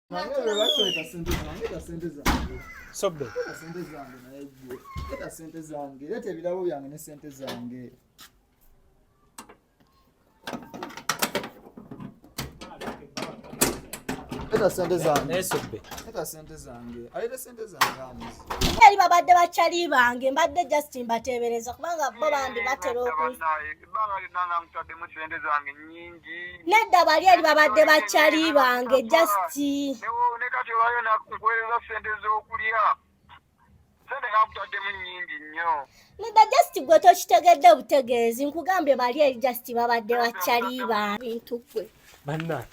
Sobbe. Sente zange naye gwe. Leta sente zange. Leta ebirabo byange ne sente zange. Leta sente zange. Naye Sobbe. Leta sente zange. Aleta sente zange amuzi. Eri babadde bakyali bange mbadde just mbateebereza kubanga bo bambi batera oku Ebbanga lyonna nga nkutaddemu sente zange nnyingi. Nedda, bali eri babadde bakyali bange just. Ne kati olwayo nkuweereza sente z'okulya, sente nga nkutaddemu nnyingi nnyo. Nedda, just gwe tokitegedde butegeezi. Nkugambye bali eri just babadde bakyali bange bintu gwe. Banna.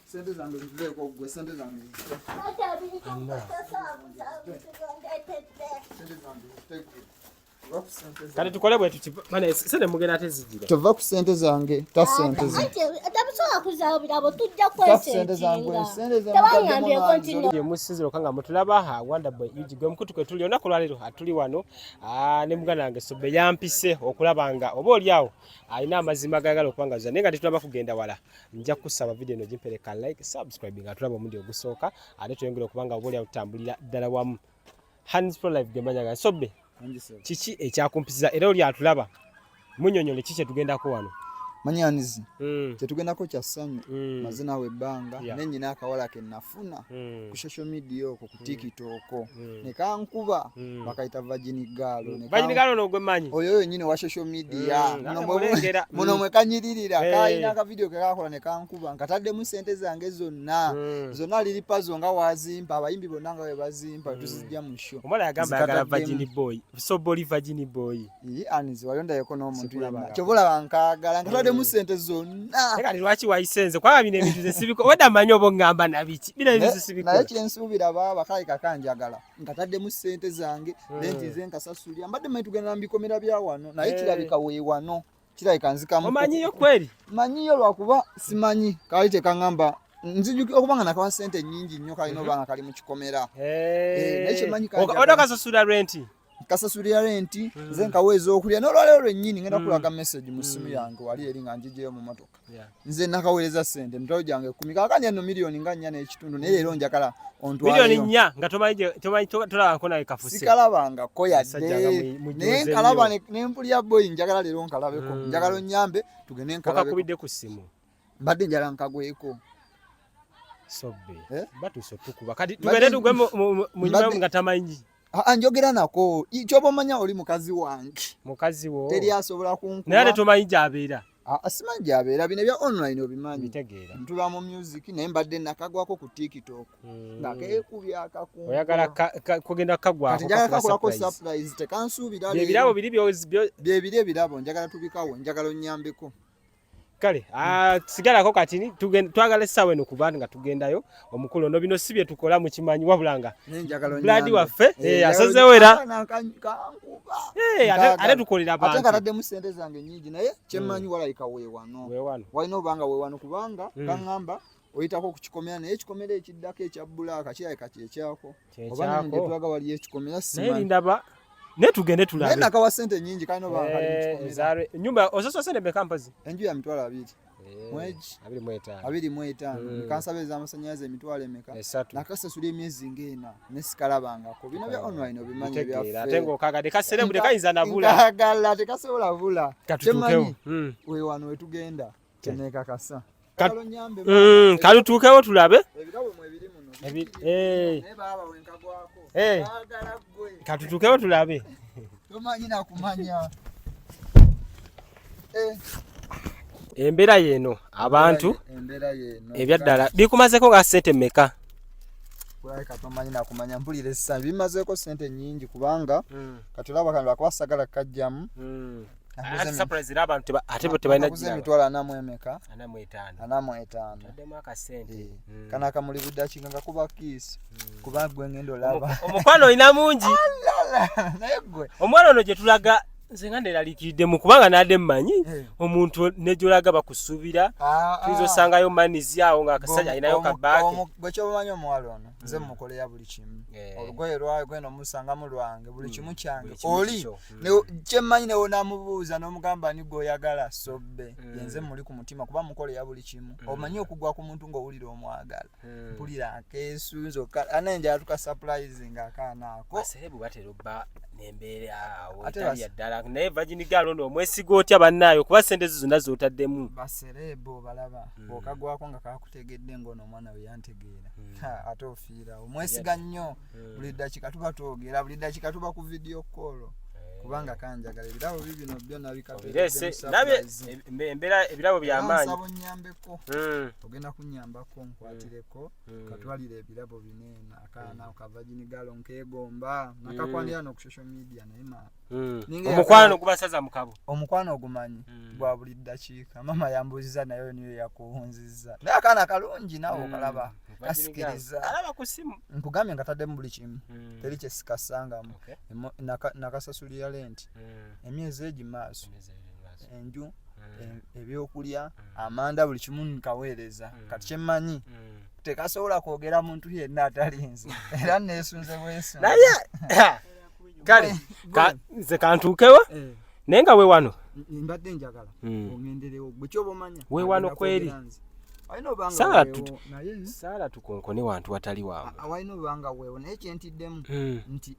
Sente zange ziveeko gwe, sente zange zite. Sente zange zite gwe. Tova ku sente zange. Kati tukole bwe tuti. Bana, sente mugenda ate zigira. Tova ku sente zange, ta sente zange. Anti tebusobola kuzaawo birabo, tujja Ta sente zange, kwesetinga. sente zange Tebaŋŋambyeko nti no. Ye musinziro kanga mutulaba ha Wonder Boy UG gwe mukutu kwe tuli olunaku lwaleero atuli wano ne muganda wange Sobbe yampise okulaba nga oba oli awo alina amazima gagala okuba nga naye nga tetulaba kugenda wala. Nja kusaba video eno gimpereka like, subscribe nga tulaba omulundi ogusooka ate tweyongere okuba nga oba oli awo tutambulira ddala wamu. Hands for Life gemanya ga Sobbe, kiki ekyakumpisiza era oli atulaba munyonyole kiki kyetugendako wano? Manyanizi. Kyetugendako kya ssanyu. Maze naawe ebbanga ne nnyina akawala ke nafuna ku social media okwo ku TikTok ne kankuba bakayita Virgin Girl. Virgin Girl ono gwe mmanyi. Oyo yennyini wa social media. Mulengera. Muno mwe kanyiririra. Kalina akavidiyo ke kakola ne kankuba nkataddemu ssente zange zonna. Zonna liri pazo nga wazimpa, abayimbi bonna nga bwe bazimpa, tuzijja mu show. Omuwala yagamba ayagala Virgin Boy. So boli Virgin Boy. Ii, Anizi, wali ondayeko n'omuntu Sikulaba. yenna. Kyova olaba nkaagala, nkataddemu ssente zonna. Naye kati lwaki wayisenze? Kubanga bino ebintu nze sibiko. Wedda mmanyi oba oŋŋamba na biki. Bino ebintu Naye sibikola. kyensuubira baaba kale kakanjagala nkataddemu ssente zange, renti nze nkasasulira. Mbadde mmanyi tugenda mu bikomera bya wano, naye kirabika weewano, kirabika nzikamu. Omanyiyo kweri? Manyiyo lwakuba simanyi kaali tekaŋŋamba. Nzijukira okuba nga nakawa ssente nnyingi nnyo, kalina oba nga kali mu kikomera. Naye kyemmanyi kanjagala. Oda kasasulira renti? Kasasulira renti, nze nkawa ez'okulya. N'olwaleero lwennyini ngenda kulaga message mu ssimu yange wali eri nga ngiggyeyo mu motoka. Nze nakaweereza ssente emitwalo gyange 10, kaakati eno miliyoni nga 4.5, naye leero njagala ontwaleyo. Miliyoni 4 nga tomanyi tolabangako naye kafuse. Sikalabangako yadde. Musajja nga mujooze Naye nkalaba nnyo. ne mpulira boyi, njagala leero nkalabeko. Njagala onnyambe tugende nkalabeko. Okakubidde ku ssimu? Mbadde njagala nkagweko. Sobbe. Eh? Batuuse otukuba. Kati tugende tugwe mu nyumba nga tamanyi. Njogera nako. Kyoba omanya oli mukazi wange. Mukazi wo. Teri asobola kunkuba. Naye ate tomanyi gy'abeera. Simanyi gy'abeera. Bino ebya online obimanyi. Mbitegeera. Ntula mu music naye mbadde nakagwako ku TikTok. Nga keekubya akakungu. Oyagala kugenda kukagwako Kati njagala kakuba kakolako surprise. surprise, tekansuubira Bye birabo leero. biri byo Bye biri ebirabo, njagala tubikawo, njagala onnyambeko. Kale, sigalako kati twagala essaawa eno kuba nga tugendayo omukulu ono. Bino si bye tukola mukimanyi, wabula nga Naye njagala Blood onnyambe. waffe, Njagala asazeewo era. Kankuba. Ate tukolera Ate abantu. nkataddemu ssente zange nnyingi, naye kyemmanyi walabika weewano. Weewano. Walina oba nga weewano kubanga kaŋŋamba oyitako ku kikomera, naye ekikomera ekiddako ekya bbulaaka kirabika kyekyako. Kyekyako. Oba nange gye tulaga waliyo ekikomera, Naye simanyi. lindaba, naye tugende tulabe. Naye nakawa ssente nnyingi, kalina oba nga kali mu kikomera. Ennyumba osasula ssente mmeka mpozi? Enju ya 20,000. Mwegi. 25. 25. Nkansaba ez'amasannyalaze emitwalo emeka? 3. Nakasasula emyezi ng'ena ne sikalabangako. Bino bya online obimanyi Ntegeera. ebyaffe. Ate ng'okaagadde kaserebu tekayinza na bula. Nkaagala tekasobola bula. Katutuukewo. Kyemmanyi, weewano we tugenda, kyeneekakasa. Kalo nnyambe mama. Katutuukewo tulabe. Ebirabo mwe biri muno. Naye baaba we nkagwako. Baagala ggwe. Katutuukewo tulabe. Tomanyi na kumanya. Embeera yeeno abantu. Embeera yeeno. Ebyaddala bikumazeeko nga ssente mmeka? Kulabika tomanyi na kumanya, mpulira essanyu. Bimazeeko ssente nnyingi kubanga kati olaba kano lwakuba sagala kajjamu. Ate surprise era abantu ate bo tebalina Naguze giraba. emitwalo ana mu emeka? 45. 45. Taddemu akasente. Kano akamuli buddakiika nga kuba kiisi. Kuba gwe ngenda olaba. Omukwano olina mungi. Alala, naye gwe. Omwana ono gye tulaga Nze nga neraliikiriddemu kubanga nadde mmanyi eh. omuntu nejolaga bakusuubira ah, ah. tuyinza osangayo manizi awo nga akasajja alinayo kabaake. Gwe kyobamanyi omuwala ono nze mukolera buli kimu eh. olugoye lwawe gwena omusangamu lwange buli kimu kyange Buli kimu oli kikyo. Kyemmanyi newonamubuuza n'omugamba ni gweoyagala sobbe yenze muli ku mutima kuba mukolera buli kimu. Omanyi okugwa ku muntu ng'owulira omwagala mpulira akeesunze anaye njala tuka surprising akaana ako. Baserebu batera obba nembeera awo Ate etali ya ddala naye virgin girl ono omwesiga otya bannaayo kuba sente zo zonna z'otaddemu. Baserebu balaba bw'okagwako nga kakutegedde ng'ono omwana we yantegeera Ha, ate ofiirawo omwesiga nnyo. Buli ddakiika tuba twogera, buli ddakiika tuba ku video call kubanga kanjagala. Ebirabo bibino byo Obireese ndabye embeera ebirabo by'amaanyi. Nsaba onnyambeko ogenda kunnyambako nkwatireko katwalire ebirabo bineeno akaana ka virgin girl nkeegomba nakakwanira no ku social media naye ma Ninga Omukwano gubasaza mu kabo. Omukwano ogumanyi gwa buli ddakiika. Mama yambuuziza naye niyo yakuwunzizza naye akaana kalungi naawe okalaba kasikiriza. Alaba ku simu. Nkugambye nga taddemu buli kimu teri kyesikasangamu. Nakasasulira renti emyezi egi maaso enju ebyokulya amanda buli kimu nkaweereza. Kati kyemmanyi tekasobola kwogera muntu yenna atalinze era neesunze bwesunze. Naye kale nze kantuukewo Eh. naye nga wewano Mbadde njagala oŋŋenderewo gwe kyoba omanya We wano agenda kweri. kwogera nze. Walina obanga Saala weewo, naye saala tukonkone wantu watali waabwe. Walina obanga weewo naye kyentiddemu nti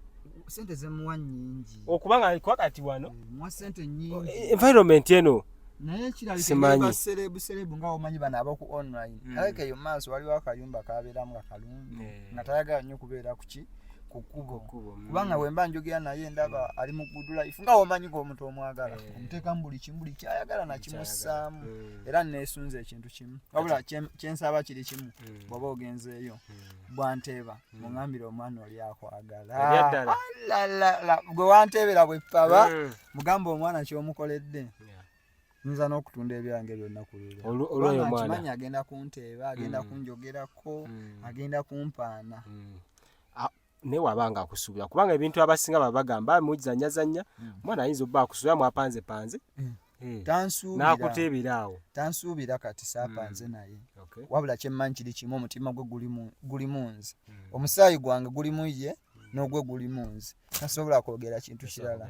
sente zemuwa nnyingi. Okuba nga kuba kati wano Muwa sente nnyingi. Environment eno naye kirabika Simanyi. ba celeb celeb nga omanyi bano abaku online alabika eyo maaso waliwo akayumba kabeeramu nga kalungi nga tayagala nnyo kubeera kuki ku kkubo kubanga bwe mba njogera naye ndaba ali mu good life nga omanyi ng'omuntu omwagala omuteekamu buli kimu buli kyayagala nakimussaamu era neesunze ekintu kimu wabula kyensaba kiri kimu bw'oba ogenzeeyo bwanteeba muŋambire omwana oli akwagala. Ebyaddala. Alalala, gwe wanteebera bwe ppaba mugamba omwana ky'omukoledde nyinza n'okutunda ebyange byonna ku lulwe. Olw'oyo Kubanga omwana. nkimanyi agenda kunteeba agenda kunjogerako agenda kumpaana. Naye waba nga akusuubira kubanga ebintu abasinga babagamba muzanyazanya omwana ayinza obba akusuubira mwapanzepanze Eh, Tansuubira n'akuteebera awo. Tansuubira kati saapanze naye wabula kyemmanyi kiri kimu omutima gwe guli mu nze omusaayi gwange guli mu ye n'ogwe guli mu nze tasobola kwogera kintu kirala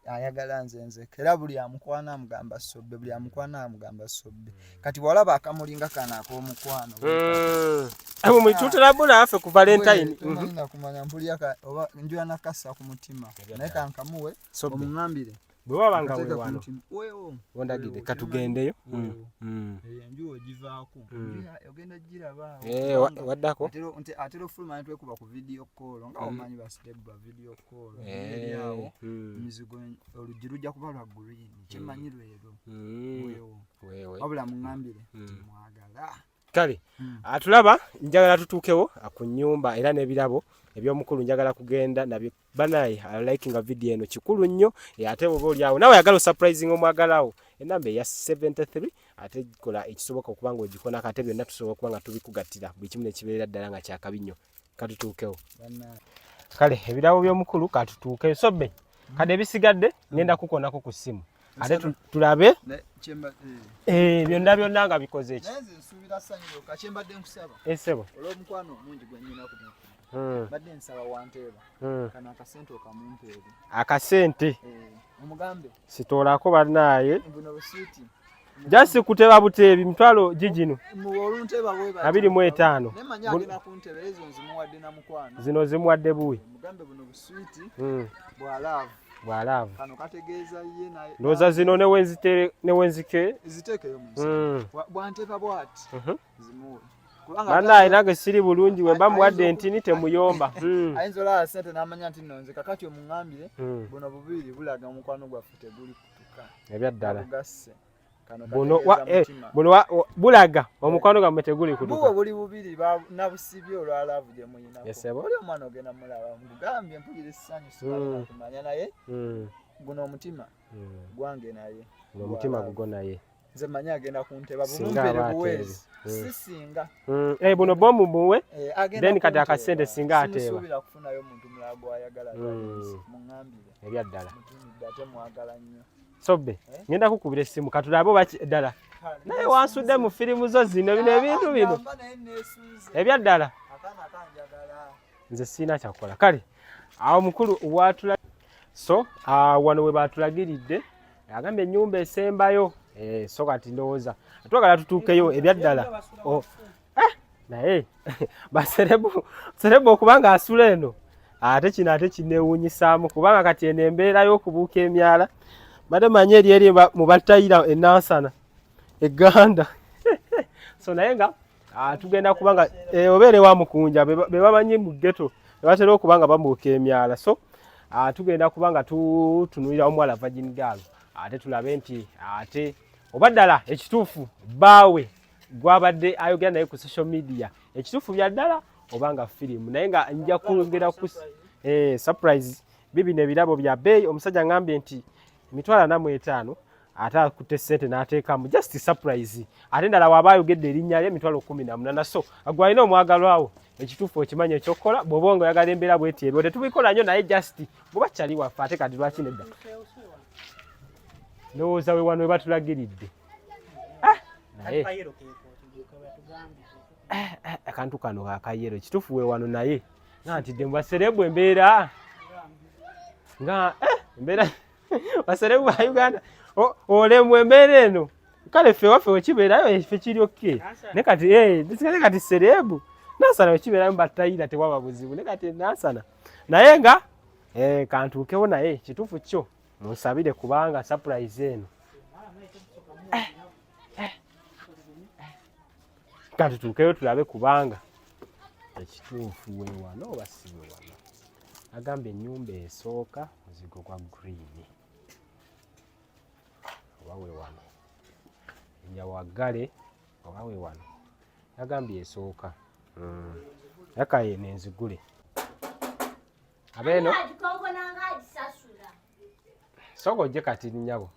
ayagala nze nzeka era buli amukwana amugamba sobbe buli amukwana amugamba sobbe kati bw'olaba akamuli nga kano ak'omukwano Mwe tutera naffe ku Valentine. Tomanyi nakumanya mpulira oba njula nakassa ku mutima naye kankamuwe Sobbe. omuŋambire Bwe waba nga Kateeka ku weewano mutima. Weewo. wondagidde Weewo, katugendeyo. Weewo. Eyo enju ogivaako ogenda giraba awo. Eh, waddako Atera ofuluma ne twekuba ku video call nga omanyi ba step ba video call eri awo emizigo oluggi lujja kuba lwa green kyemmanyi lwero weewo Weewe. wabula muŋambire timwagala. Kale atulaba njagala tutuukewo ku nnyumba era n'ebirabo ebyomukulu njagala kugenda nabyo banaye likinga video eno kikulu nnyo ate bwoba oli awo nawe oyagala osurprising omwagalawo enamba eya 73 ate kola ekisoboka okuba nga ogikonako ate byonna tusobola okuba nga tubikugattira buli kimu nekibeerera ddala nga kyakabi nnyo katutuukewo. Bannange. Kale ebirabo by'omukulu katutuukeyo sobbe kade ebisigadde ngenda kukonako ku ssimu ate tulabe byonna byonna nga bikoze eki. Naye nze nsuubira ssanyu lyokka kyembadde nkusaba Esebo. olw'omukwano omungi gwe nnina ku muntu mbadde nsaba wanteeba kano akasente okamumpeere. Akasente. Eh, omugambe sitoolako bannaaye buno busiiti jasi kuteba buteebi mitwalo gigino olunteeba bwe 25. Naye manyi agenda kuntebera ezo nzimuwadde na mukwano. Zino zimuwadde buwi. Mugambe buno buswiti bwa love. Bwa love. Kano kategeeza ye naye. Ndowooza zino newenzike ziteekeyo mu nsi bwanteba bwati zimuwe. Kubanga Bannaaye nange siri bulungi bwe mba muwadde entini temuyomba. Ayinza olaba sente n'amanya nti nno nze kakati omuŋŋambire buno bubiri bulaga omukwano gwaffe teguli kutuka Ebyaddala. Bugasse kano Buno kategeeza mutima. Buno bulaga omukwano gwammwe teguli Buwo kutuka. buli bubiri nabusibye olwa love gye muyinako. Yes, sebo. Oli omwana ogenda mulaba nkugambye mpulira essanyu sibalina kumanya naye guno omutima gwange naye. Guno omutima Gwa love. gugwo naye. Nze manyi agenda kunteba Singa bumumpere aba buweezi ateebe. si singa. Buno bwomumuwe Agenda then kati kunteeba. akasente singa ateeba. Simusuubira kufunayo muntu mulala gw'ayagala atali nze. Muŋŋambire Ebyaddala. mutumidde Mwerabidde ate mwagala nnyo. Sobbe, eh? Ngenda kukubira essimu katulabe oba ddala. Naye wansudde mu firimu zo zino bino ebintu bino. Ebya ddala. Nze sirina kyakukola. Kale, awo mukulu watula so wano we batulagiridde agambye ennyumba esembayo eh, so kati ndowooza twagala tutuukeyo ebyaddala oh. Eh, naye baserebu serebu okubanga asula eno ate kino ate kinewunyisaamu kubanga kati eno embeera y'okubuuka emyala mbadde manyi eri eri mu batayira enansana eganda so naye nga ah, tugenda kubanga eh, obeera ewa mukunja be bamanyi mu ghetto bebatera okuba nga babuuka emyala so ah, tugenda kuba nga tutunulira omuwala virgin girl ate tulabe nti ate oba ddala ekituufu bbaawe gwabadde ayogera naye ku social media ekituufu bya ddala oba nga firimu naye nga nja kwongera ku eh, surprise bibino ebirabo bya bbeeyi omusajja ngambye nti 450 ate akutte ssente n'ateekamu just surprise ate endala waaba ayogedde erinnya lye 18,000 so gwe alina omwagalwawo ekituufu okimanyi ekyokukola bw'oba nga oyagala embeera bweti ebyo tetubikola nnyo naye just bweba kyali waffe ate kati lwaki nedda ndowooza we wano we batulagiridde ah, naye eh, eh, akantu kano akayero kituufu we wano naye nga ntidde mu baserebu embeera nga eh, embeera baserebu ba Uganda olemu embeera eno kale ffe waffe wekibeerayo ffe kiri okke ne kati ne kati serebu Nansana wekibeerayo batayira tewaba buzibu ne kati Nansana naye nga kantuukewo naye kituufu kyo munsabire kubanga surprise eno katutuukeyo tulabe kubanga ekituufu wewano oba si wewano agambye ennyumba esooka muzigo gwa green oba wewano enjawaggale oba wewano yagambye esooka yakaye nenzigule abeeno sooka ojje kati nnyabo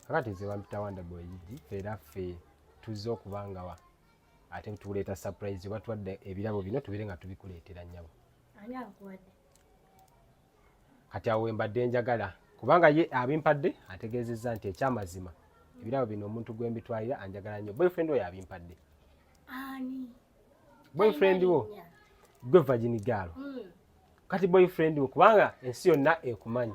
kakati nze bampita Wonder Boy Gigi era ffe tuzze okubangawa ate tuleeta surprise oba tuwadde ebirabo bino tubeere nga tubikuleetera nnyabo. Kati awo wembadde njagala kubanga ye abimpadde ategeezezza nti ekyamazima ebirabo bino omuntu gwe mbitwalira anjagala nnyo. Boyfriend oyo abimpadde. Ani? Boyfriend wo gwe virgin girl. Kati boyfriend wo kubanga ensi yonna ekumanyi.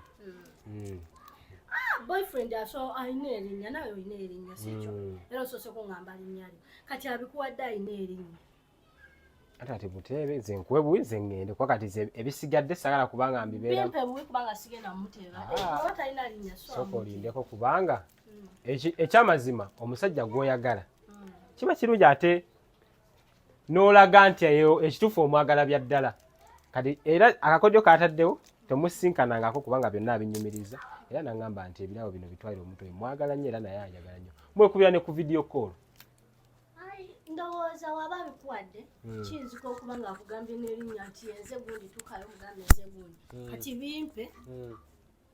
Ah, boyfriend aso alina erinnya nawe olina erinnya sikyo era osoose kuŋŋamba linnya lyo kati abikuwadde alina erinnya ate ati buteebe nze nkuwe buwi nze ŋŋende kuba kati nze ebisigadde sagala kubanga mbibeera bimpe buwi kubanga sigenda muteeba Ah. oba talina linnya so sooka olindeko kubanga ekyamazima omusajja gw'oyagala kiba kirungi ate n'olaga nti eyo ekituufu omwagala bya ddala kati era akakodyo kaataddewo temusinkanangako kubanga byonna abinyumiriza era naŋŋamba nti ebirabo bino bitwalire omuntu oyo mwagala nnyo era naye ayagala nnyo mwekubira ne ku video call. Ai, ndowooza waba abikuwadde kiyinzika okuba nga akugambye n'erinnya nti yenze gundi tuukayo mugambe nze gundi kati bimpe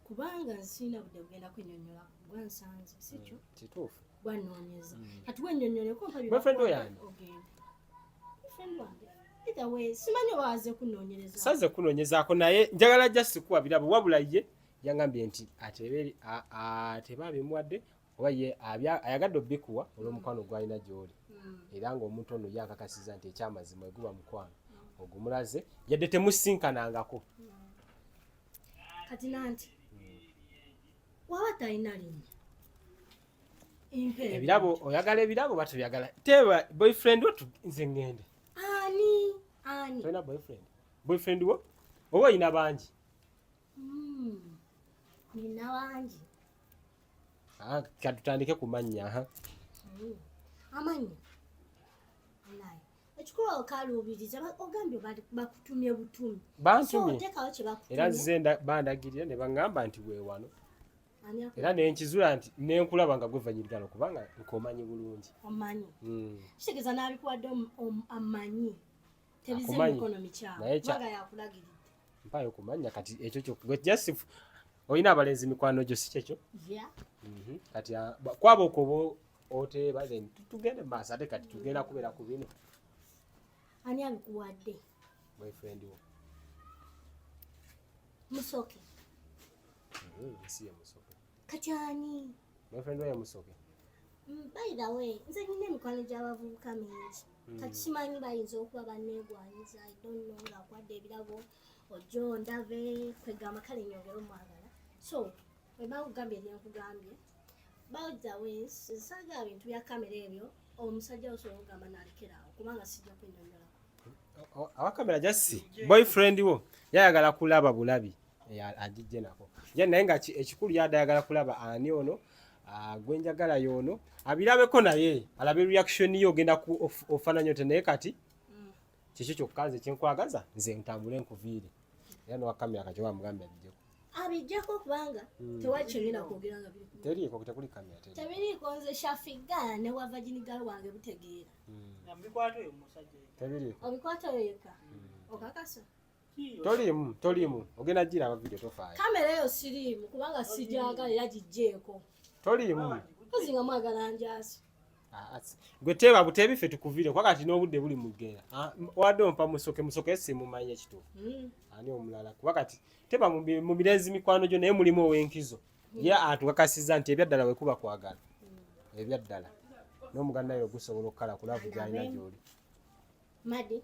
kubanga nsiina budde bugenda kwenyonyola gwansanze sikyo kituufu gwannoonyeza kati wennyonnyoleko mpa bye Boyfriend bakuwadde, oyo ani? ogende boyfriend wange either way simanyi oba waze kunoonyereza saze kunoonyezaako naye njagala just kuwa birabo wabula ye yangambye nti atebe abimuwadde oba ye ayagadde obikuwa olw'omukwano gw'alina gy'oli era ng'omuntu ono ye akakasiza nti ekyamazima eguba mukwano ogumulaze yadde temusinkanangako. Kati nanti waba talina linnya impe ebirabo oyagala ebirabo oba tobyagala teeba boyfriend wo nze ŋŋende. Ani ani? Tolina boyfriend? Boyfriend wo oba olina bangi? Nina wangi. Ah, katutandike ku mannya aha. Amannya naye ekikulu okaluubiriza ogambye bakutumye butumi. Bantumye. So, teekawo kye bakutumye. Era nzize bandagirira ne baŋŋamba nti weewano Ani aku- era nenkizula nti nenkulaba nga gwevanyirigano kubanga nkomanyi bulungi. Omanyi kitegeeza n'abikuwadde amanyi tebize Akumanyi. emikono mikyamu Naye kubanga yakulagiridde. Mpaayo kumanya kati ekyo kyo gwe just olina abalenzi mikwano gyo si kyekyo? Yeah. Kati kwabo okwo oba oteeba then tugende mu maaso ate kati tugenda kubeera ku bino. Ani abikuwadde? Boyfriend wo. Musoke. Si ye Musoke. Kati ani? Boyfriend we ye Musoke. By the way, nze nina emikwano gy'abavubuka mingi. Kati simanyi bayinza okuba banneegwanyiza, I don't know, ng'akwadde ebirabo ojja ondave kwegamba kale nyongere omwagala. So bwe bakugambye byenkugambye, by the way, saagala bintu bya kamera ebyo. Omusajja osobola okugamba nalekeraawo kubanga sijja kwennyonnyolako. Awa kamera jasi boyfriend wo yayagala kulaba bulabi agijje nako ye, naye nga ekikulu yadde ayagala kulaba ani ono gwe njagala y'ono abirabeko naye alabe reaction ye ogenda ofaananya otya. Naye kati kikyo kyokka nze kyenkwagaza, nze ntambule nkuviire era nowa kamera kati oba mugambe abijjeko. Abijjako kubanga tewali kyengenda kwogera nga biri Teriiko, tekuli kamera, teriiko. Tebiriiko. Nze Shafiga ne wa virgin girl wange butegeera. Mbikwata oyo musajja. Tebiriiko. Obikwata oyo yekka, okakasa? Toliimu, toliimu, ogenda giraba video, tofaayo. Kamera eyo siriimu kubanga sijagala era gijjeeko. Toliimu. Mpozi nga mwagala njaasi. Ah, gwe teeba buteebi ffe tukuviire kuba kati n'obudde buli mugenda. Wadde ompa Musoke, Musoke simumanyi ekituufu. Ani omulala? Kuba kati teba mu mirenzi mikwano gyo naye mulimu ow'enkizo ye atukakasizza nti ebyaddala wekuba kwagala ebyaddala n'omuganda yo gusobola okukala ku love gy'alina gy'oli. Madi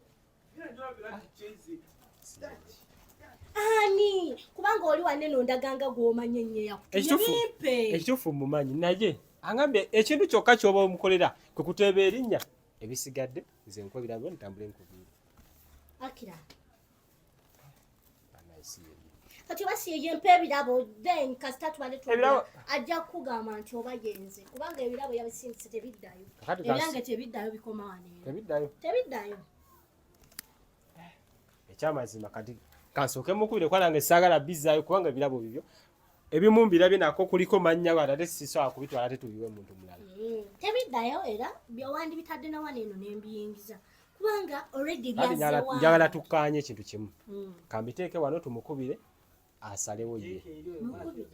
ani? Kubanga oli wanene ondaganga gw'omanyi ennyo eyakutumye. Bimpe. Ekituufu mumanyi, naye angambye ekintu kyokka ky'oba omukolera kwe kuteeba erinnya, ebisigadde nze nkwebirabo ntambule nkuviire. Akira. Kati oba si ye, mpa ebirabo, then kasita tubadde twogera ajja kukugamba nti oba yenze, kubanga ebirabo yabisindise tebiddayo. Kakati Ebyange tebiddayo, bikoma wano eno. Tebiddayo. Tebiddayo. Ekyamazima kati kansooke mukubire kuba nange saagala bizaayo kubanga ebirabo bibyo ebimu mbirabye nako kuliko mannya ate sisobola kubitwala ate tubiwe muntu mulala. Tebiddayo era wandibitadde na wano eno nembiyingiza kubanga already Kati byazzewa. Njagala tukkaanye ekintu kimu. Kambiteeke wano tumukubire asalewo ye. Mukubire.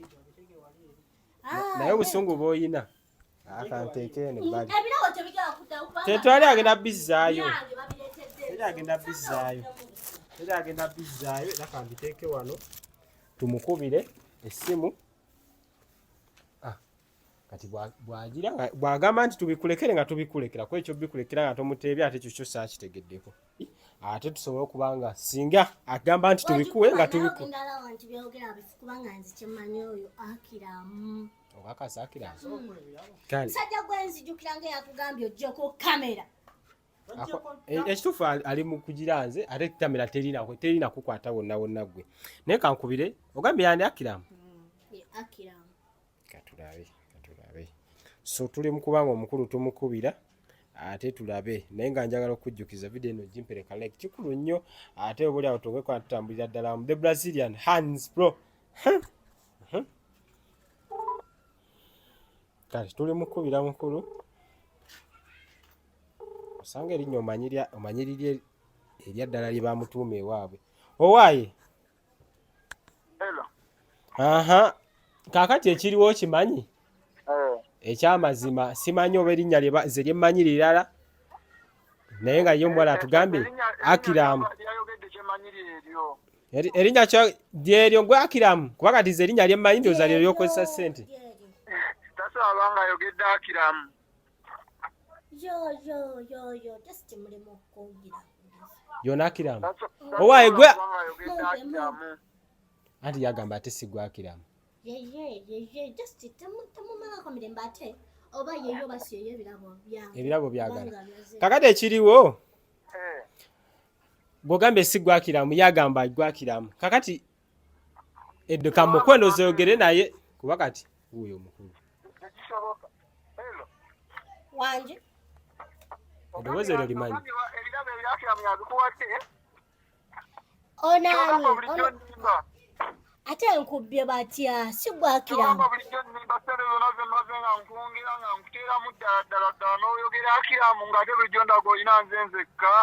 Ah, Naye obusungu bw'oyina akanteeke eno ebbali. Ebirabo tebigala kuddayo kubanga Tetwali agenda bizaayo. byange babireetedde. Teri agenda bizaayo, teri agenda bizaayo era kambiteeke wano tumukubire essimu. Ah, kati bw'agira bw'agamba nti tubikulekere nga tubikulekera ku ekyo bikulekera nga tomuteebye ate ekyo kyo saakitegeddeko ate tusobole okuba nga singa agamba nti tubikuwe nga tubiku Ogenda alaba nti byogera bifu kubanga nze kyemmanyi oyo akiramu. Okakasa akira kale. Sajja gwe nzijukira nga yakugambye oggyeko kamera. Ekituufu ali mu kugira nze ate kamera terina kukwata wonna wonna gwe, naye kankubire ogambye yani akiramu. Ye akiramu. Katulabe, katulabe. So tuli mu kubanga omukulu tumukubira ate tulabe, naye nga njagala okujjukiza video eno gimpereka like, kikulu nnyo ate oba oliawo tongekuba tutambulira ddala mu the Brazilian hands bro. Kale tuli mukubira mukulu, osanga erinnya omanyi liri erya ddala lye bamutuuma ewaabwe owaaye. Hello. Aha, kaakati ekiriwo okimanyi? Eh. Ekyamazima simanyi oba erinnya ze lyemmanyi lirala, naye nga ye omuwala atugambye akiramu. Lyayogedde kyemanyi lyeryo. Erinnya lyeryo gwe akiramu, kuba kati ze erinnya lyemmanyi ndowooza lye lyokozesa ssente. Tasobola nga ayogedde akiramu. Yo yo yo yo, just mulimu okugira. Yona akiramu. Owaaye Nga ayogedde akiramu. Anti yagamba ate si gwe akiramu. Yeye yeye, just temumalako mirembe ate oba yeyo oba si yeyo, ebirabo byange. Ebirabo byagala. Kubanga byaze. Kakati ekiriwo Eh. bw'ogambye si gwakiramu, yagamba gwakiramu. Kakati eddo kamukwendo oyogere naye kuba kati wuuyo omukulu. Tekisoboka. Hello. Wange. Eddoboozi eryo limanyi. Ebirabo ebyakiramu yabikuwadde. Onaani? Kyogamba bulijjo nnimba. Ate nkubbye batya si gwakiramu? Kyogamba bulijjo nnimba, ssente zonna ze mmaze nga nkungira nga nkuteeramu ddala ddala ddala n'oyogera akiramu ng'ate bulijjo ndaga olina nze nzekka.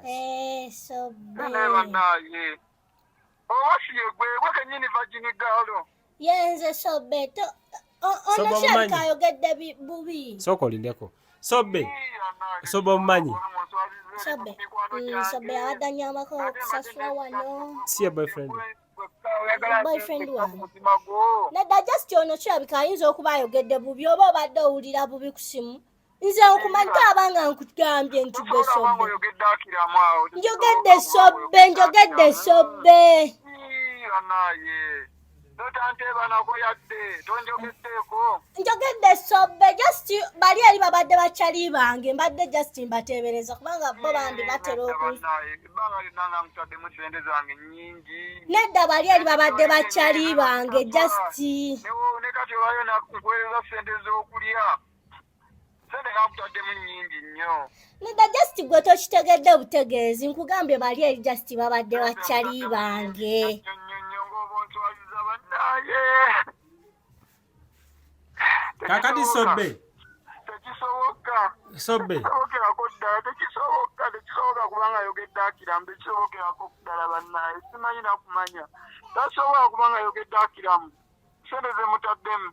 Eh, sobe. Naye bannaaye. Oba si ye gwe gwe kennyini virgin girl. Yenze sobe to Sobe ono omumanyi? kirabika ayogedde bubi. Sooka olindeko sobe. Sobe omumanyi? Sobe. Sobe abadde anyambako okusasula wano. Si ye boyfriend? Boyfriend wange. Nedda, just ono kirabika ayinza okuba ayogedde bubi, oba obadde owulira bubi ku simu. Nze nkumanyi aba nga nkugambye nti gwe Sobbe. Njogedde Sobbe, njogedde Sobbe. Njogedde Sobbe, just bali eri babadde bakyali bange, mbadde just mbateebereza kubanga bo bambi batera oku nedda, bali eri babadde bakyali bange just. Ne kati olwayo nkuweereza sente z'okulya, sente nga nkutaddemu nnyingi nnyo. Nedda, just gwe tokitegedde butegeezi. Nkugambye bali eri just babadde bakyali bange. Nnyo nnyo nnyo, ng'oba onswaziza bannaye. Kakati Sobbe. Tekisoboka. Sobbe. Tekisobokerako ddala, tekisoboka, tekisoboka kubanga ayogedde Akiramu. Tekisobokerako ddala bannaye, simanyi nakumanya, tasobola kubanga ayogedde Akiramu. Sente zemutaddemu,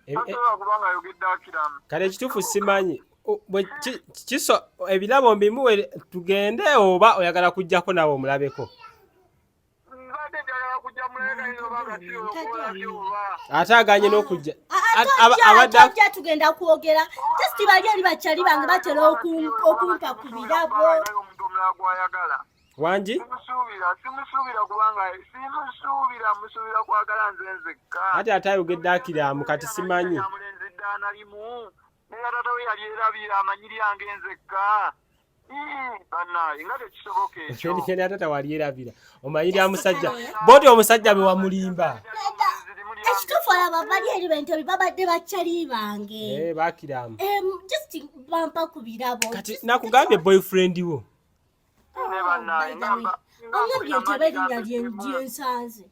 tasobola kubanga ayogedde Akiramu. Kale ekituufu simanyi. Kiso ebirabo mbimuwe tugende, oba oyagala kujjako naawe omulabeko? Mbadde njagala kujja mulabeka, oba nga siolabye oba. Ate aganye n'okujja. Tojja, tugenda kwogera. Just bali eri bakyali bange, batera okumpa ku birabo. Omuntu omulala gwayagala. Wangi. Simusuubira, simusuubira, kubanga simusuubira, musuubira kwagala nze nzekka. Ate ayogedde Akiramu, kati simanyi. Mulenzi ddaana limu naye taata we yali erabira amanyi lyange nzekka. Bannaye, nga tekisoboka ekyo. Eri tata walyerabira omanyi lya musajja bwoti, omusajja bwe wamulimba. Nedda, ekituufu olaba bali eri bentebe babadde bakyali bange. Eh, bakiramu. Just bampa ku birabo. Kati nakugambye boyfriend wo. Oh, Ne bannaye, by the way, ongambye nti oba erinnya lyensanze.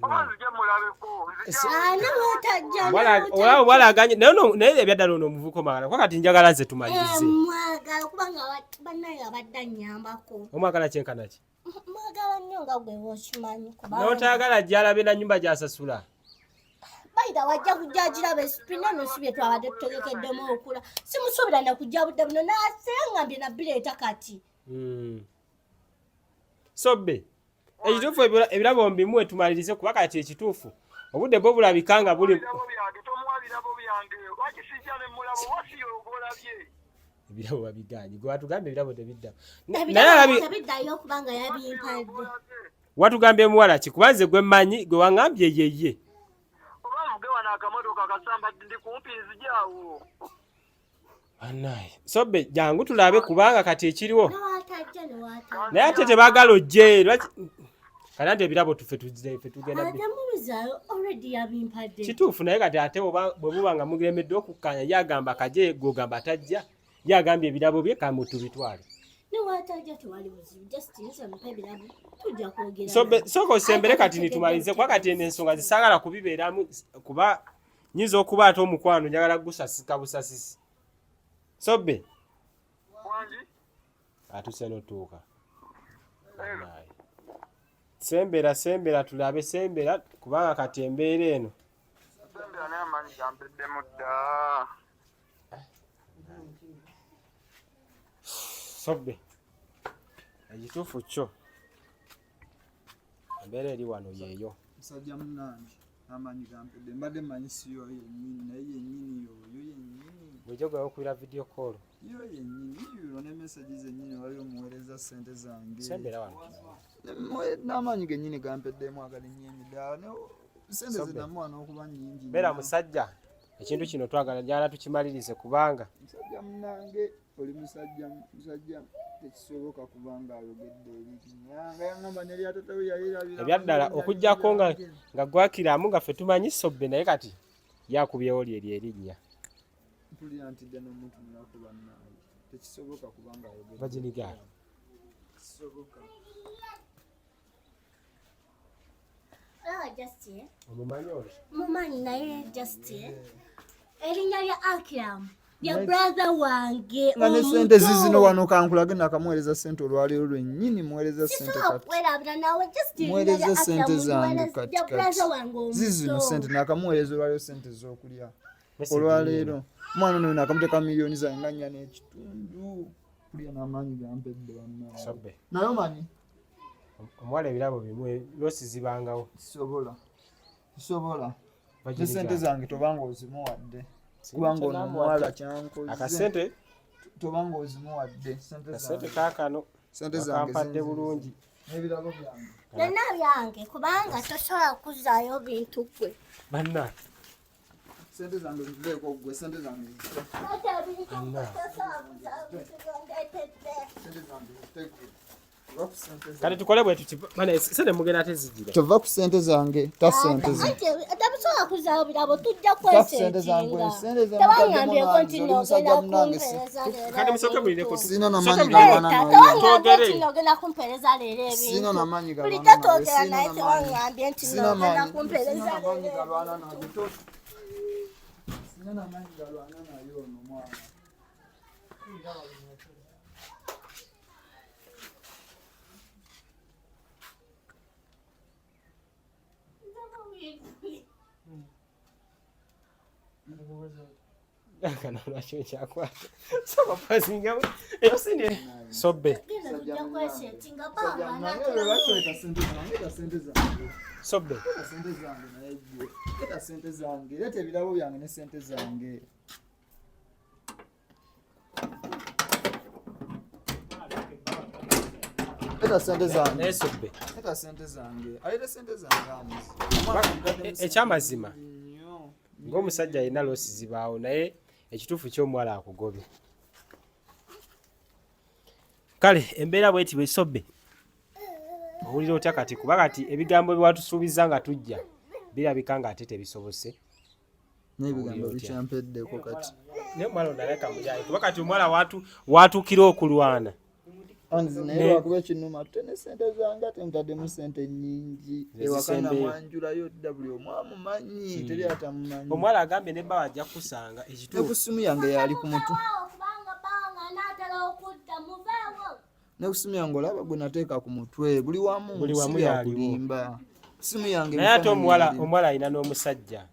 Oba nzije mulabeko, nzije. Newotajja. Olaba bwalaganye naye naye ebyaddala ono omuvubuka omwagala, kuba kati njagala nze tumalirize. Mwagala kubanga bannaye abadde annyambako. Omwagala kyenkana ki? Mwagala nnyo nga gwe bwokimanyi kubanga N'otayagala gyalabe na nyumba gyasasula. Baida wajja kujja agiraba esipina no si bye twabadde tutegekeddemu okula. Simusuubira nakujja budde buno, naseŋŋambye nabireeta kati. Sobbe, ekituufu ebirabo mbimuwe tumalirize, kuba kati ekituufu obudde bwo bulabika nga buli Birabo byange, tomuwa birabo byange. Lwaki sijja ne mulabo wasiyo ogolabye? Ebirabo babiganye, gwe watugambye ebirabo tebidda. Naye ebirabo alabi tebiddayo kubanga yabimpadde. Watugambye muwala ki? Kuba nze gwe mmanyi gwe waŋŋambye yeye. Oba nvuge wano akamotoka kasamba, ndi kumpi, nzijaawo. Banaye Sobbe, jangu tulabe, kubanga kati ekiriwo Newatajja, newatajja. Naye ate tebaagala ojje. Lwaki kati ate ebirabo tufe tuzze, ffe tugenda Atemubizaayo, already yabimpadde. Kituufu, naye kati ate oba bwe buba nga mulemeddwa okukkaanya, ye agamba kaje, gwe ogamba atajja, ye agambye ebirabo bye kamu tubitwale. Newatajja tewali buzibu, just nze mpa ebirabo, tujja kwogera. Sobbe, naye. sooka osembere Ate kati nitumalize, kuba kati eno ensonga zisaagala kubibeeramu, kuba nyinza okuba ate omukwano njagala gusasika busasisi. Sobbe. Wangi. Atuse n'otuuka. Bannaaye. Sembera, sembera tulabe, sembera, kubanga kati embeera eno. Sembera, naye amaanyi gampeddemu dda. Sobbe, ekituufu kyo embeera eri wano yeeyo. Musajja munnange, amaanyi gampedde. Mbadde mmanyi si yoyo yennyini, naye yennyini yoyo yennyini. Bulijjo gwe okubira video call. Yo yennyini yuno, ne message zennyini wali omuweereza sente zange. Sembera wano. N'amaanyi gennyini gampeddemu agalinnya emidaala sente Sobbe. zenamuwa n'okuba nnyingi Beera nnyo. musajja, ekintu kino twagala njagala tukimalirize kubanga Musajja munnange, oli musajja musajja, tekisoboka kubanga ayogedde erinnya nga yaŋŋamba nerya tata we yayerabira. Ebyaddala okuggyako nga gwakiramu nga ffe tumanyi Sobbe, naye kati yakubyewo lyeryo erinnya. Mpulira ntidde n'omutunulako. Bannange, tekisoboka kubanga ayogedde. Bajinigaalo. Kisoboka. Olaba just Omumanyi olwo? Mumanyi, naye just erinnya lya Akiram lya brother wange Nga ne omuto. sente zizino wano, kankulage, nakamuweereza sente olwaleero lwennyini, muweereza sente Sisobola kati. kwerabira nawe, just erinnya Muweereza lya sente Akiram zange kati lya kati. brother wange omuto. Zizino sente nakamuweereza olwaleero, sente ez'okulya. Message. Olwaleero omwana ono nakamuteeka miliyoni zange nga 4.5 kulya, n'amaanyi gampedde bannange. Sobbe. Naye omanyi Omuwala ebirabo bimu losi zibangawo. Sobola. Sobola. Ne sente zange tobanga ozimuwadde. Kubanga ono omuwala kyankoze. Akasente tobanga ozimuwadde sente zange. Akasente kaakano. Sente zange kampadde bulungi. N'ebirabo byange. Byonna byange kubanga tosobola kuzzaayo bintu ggwe. Banna. Sente zange ziveeko ggwe, sente zange zite. Sente zange zite ggwe. Kati tukole bwe tuti bana sente mugenda ate zigira. Tova ku sente zange, ta sente zange. Tabisobola kuzaawo birabo tujja kwesetinga. Tewangambye nti nogenda kumpeereza leero. Kati musooke mulindeko. Sina na maanyi galwana naye. Tewangambye nti nogenda kumpeereza leero ebintu. Sina na maanyi galwana Bulijjo twogera naye tewangambye nti nogenda kumpeereza leero. Sina na maanyi galwana naye ono mwana. Sobbe. Sobbe. Leta sente zange, leta ebirabo byange ne sente zange. Leta sente zange. Naye Sobbe. Leta sente zange. Aleta sente zange amuzi. Ekyamazima. Ng'omusajja alina loosi zibaawo naye ekituufu ky'omuwala akugobye. Kale embeera bw'eti bwe Sobbe. Owulira otya kati kuba kati ebigambo bye watusuubiza nga tujja birabika ng'ate tebisobose. N'ebigambo bikyampeddeko kati. Naye omuwala ono alabika muyaaye kuba kati omuwala watuukira okulwana. Anzi naye lwakuba ekinnuma ate ne ssente zange ate ntaddemu ssente nnyingi. Ewaka namwanjulayo dda buli omu amumanyi teri atamumanyi. Omuwala agambye ne bba ajja kukusanga ekituufu. Ne ku ssimu yange yali ku mutwe. Ne ku ssimu yange olaba gwe nateeka ku mutwe buli wamu Buli wamu si yaliwo. byakulimba. Ssimu yange Naye ate ebifaananyi omuwala alina n'omusajja.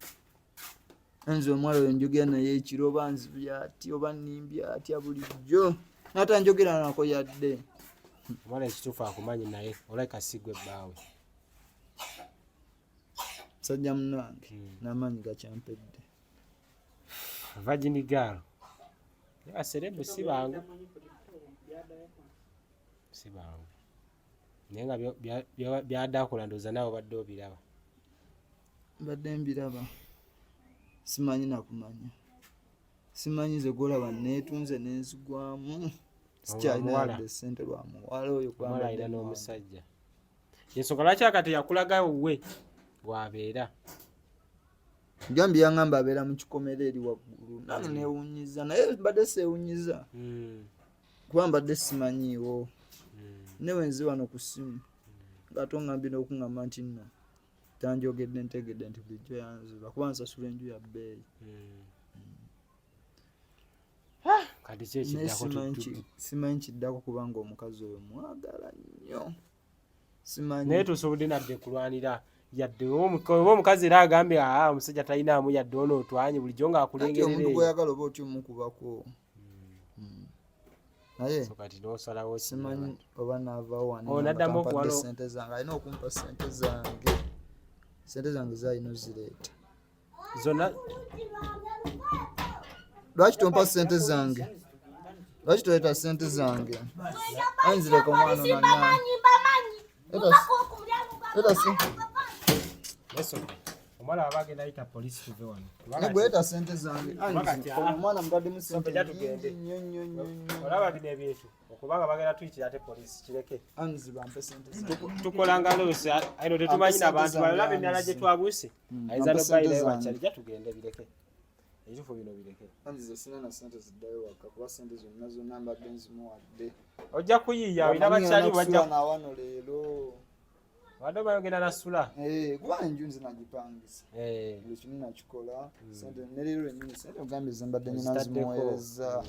Nze omuwala oyo njogera naye ekiro oba nzibye atya oba nnimbye atya bulijjo. N'atanjogera nako yadde. Omuwala ekituufu akumanyi naye olabika si ggwe bbaawe. Musajja munnange n'amaanyi gakyampedde. Virgin girl. Naye baserebu si bangu. Si bangu. Naye nga byadde akola ndowooza naawe obadde obiraba. Mbadde mbiraba. Simanyi na kumanya. Simanyi nze gw'olaba neetunze nenzigwamu. Sikyalina yadde ssente lwa muwala oyo kubanga Omuwala alina dde n'omusajja. Ensonga lwaki akati yakulaga we bw'abeera. Gambye yangamba abeera mu kikomera eri waggulu. Nange neewuunyiza naye mbadde seewunyiza. Kuba mbadde simanyiiwo. Ne bwe nzi wano ku ssimu ng'ate ongambye n'okuŋŋamba nti nno tanjogedde ntegedde nti bulijjo yanziba kuba nsasula enju ya bbeeyi. Kati ki ekiddako Naye simanyi kiddako kubanga omukazi oyo mwagala nnyo. Simanyi. Naye tosobodde nadde kulwanira yadde oba omukazi era agambye aa omusajja talinaamu yadde ono otwanye bulijjo ng'akulengerera Anti omuntu eyo. gw'oyagala oba otya omukubako. Naye So kati n'osalawo ki? simanyi oba naavaawo wano Oh, nga n'addamu tampadde okuwala ssente zange. Alina okumpa ssente zange. Ssente zange z'alina ozireeta. Zonna. Lwaki tompa ssente zange? Lwaki toleeta ssente zange? Anzireka omwana ono anyange. Leeta Yesu. Omwana aba agenda ayita poliisi tuve wano. Ne gwe leeta ssente zange. Kubanga Ono omwana mutaddemu ssente Sopejja nnyingi tugende. nnyo nnyo nnyo nnyo. Olaba bino ebintu okubanga bagenda tuyitira ate poliisi kireke. Anzi bampe ssente zange. Tukolanga loosi ayino tetumanyi Ampe n'abantu ssente balala zange, emyala gye Anzi. twabuuse. Ayinza Ampe n'obbayi ssente naye zange. wakyali jja tugende bireke. Ekituufu bino bireke. Anzi nze sirina na ssente ziddayo waka kuba ssente zonna zonna mbadde nzimuwadde. Ojja kuyiiya olina Bamanyi bakyali ngenda bajja kusula na wano leero. Wadde oba yogenda nasula. Kuba enju nze nagipangisa. Buli kimu nakikola. Ssente ne leero lwennyini ssente ogambye ze mbadde nnina Ozitaddeko. nzimuweereza.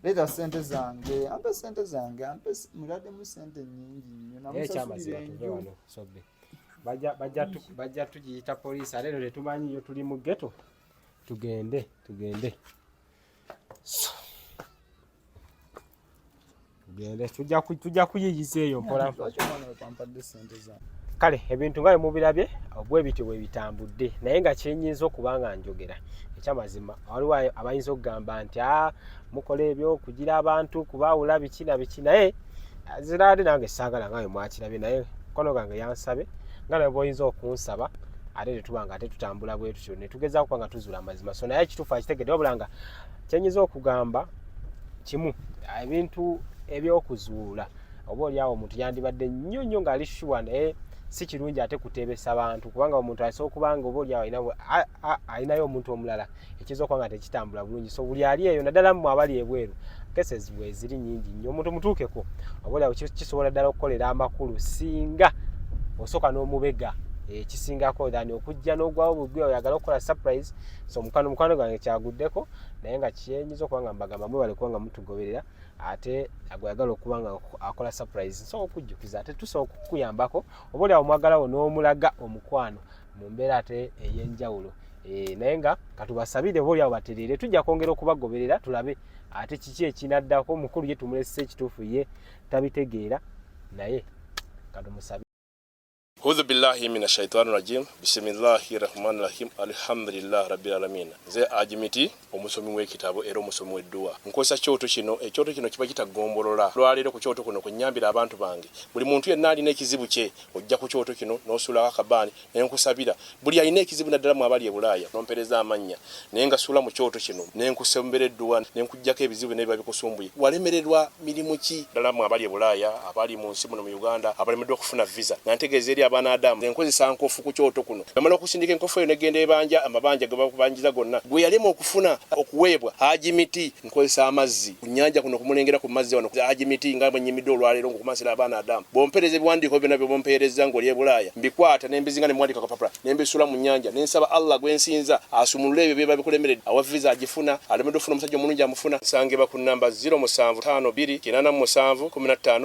Leeta ssente zange, ampe ssente zange, ampe muladdemu ssente nnyingi nnyo. Naye ekyamazima Namusasulira tuve enju. wano, Sobbe. Bajja tugiyita poliisi ate eno tetumanyi yo tuli mu ghetto. Tugende, tugende. So. Tugende. Tugende, tujja kuyiyiza eyo mpola mpola. Lwaki omwana we tampadde sente zange? Kale ebintu nga bwe mubirabye bwe bityo bwe bitambudde, naye nga kyenyinza okuba nga njogera ekyamazima, waliwo abayinza okugamba nti a mukola ebyo kugira abantu kubaawula biki na biki, naye ziraade nange saagala nga bwe mwakirabye, naye mukwano gwange yansabe nga nawe bw'oyinza okunsaba, ate tetuba nga ate tutambula bwe tutyo ne tugezaako kuba nga tuzuula amazima. So naye ekituufu akitegedde, wabula nga kyenyinza okugamba kimu, ebintu ebyokuzuula oba oliawo omuntu yandibadde nnyo nnyo ng'ali sure, naye si kirungi ate kuteebesa bantu, kubanga omuntu asobola okuba nga oba oliawo alinayo omuntu omulala ekiyinza okuba nga tekitambula bulungi. So buli ali eyo, naddala mmwe abali ebweru, cases bweziri nyingi nnyo, omuntu mutuukeko oba oliawo kisobola ddala okukolera amakulu singa osooka n'omubega ekisingako than okujja n'ogwawo bugwi oyagala okukola surprise. So mukwano gwange kyaguddeko, naye nga kyenyinza okuba nga mbagamba, mwebale kuba nga mutugoberera, ate gweyagala okuba nga akola surprise nsobola okujjukiza, ate tusobola okukuyambako oba oliawo omwagalawo n'omulaga omukwano mu mbeera ate ey'enjawulo. Naye nga katubasabire oba oliawo batereere, tujja kwongera okubagoberera tulabe ate kiki ekinaddako. Mukulu ye tumulese ekituufu ye tabitegeera, naye katumusabire. Hudhu billahi mina shaitani rajim, bisimillahi rahmani rahim, alhamdulillah rabbil alamin. Nze Ajimiti, omusomi w'ekitabo era omusomi w'edduwa. Nkozesa kyoto kino, ekyoto kino kiba kitagombolola. Lwaleero ku kyoto kuno kwe nnyambira abantu bange. Buli muntu yenna alina ekizibu kye, ojja ku kyoto kino n'osuulako akabaani ne nkusabira. Buli alina ekizibu, naddala mu abali e Bulaaya, n'ompeereza amannya naye nga suula mu kyoto kino ne nkusembera edduwa ne nkuggyako ebizibu byonna ebiba bikusumbuye. Walemererwa mirimu ki? Ddala mu abali e Bulaaya, abali mu nsi muno mu Uganda, abalemeddwa okufuna visa, nga ntegeeza eri abaana Adamu, nze nkozesa nkofu ku kyoto kuno. Bamala okusindika enkofu eyo negenda ebanja amabanja ge bakubanjiza gonna. Gwe yalema okufuna okuweebwa Haji Miti, nkozesa amazzi ku nnyanja kuno kumulengera ku mazzi wano Haji Miti, nga bwe nnyimidde olwaleero ng'okumansira abaana Adamu. Bw'ompeereza ebiwandiiko byonna by'ompeerezza ng'oli e Bulaaya, mbikwata ne mbizinga ne muwandiika kapapula ne mbisuula mu nnyanja ne nsaba Allah gwe nsinza asumulule ebyo biba bikulemeredde. Awa visa agifuna, alemeddwa okufuna omusajja omulungi amufuna. Nsangibwa ku nnamba 0752 87 15.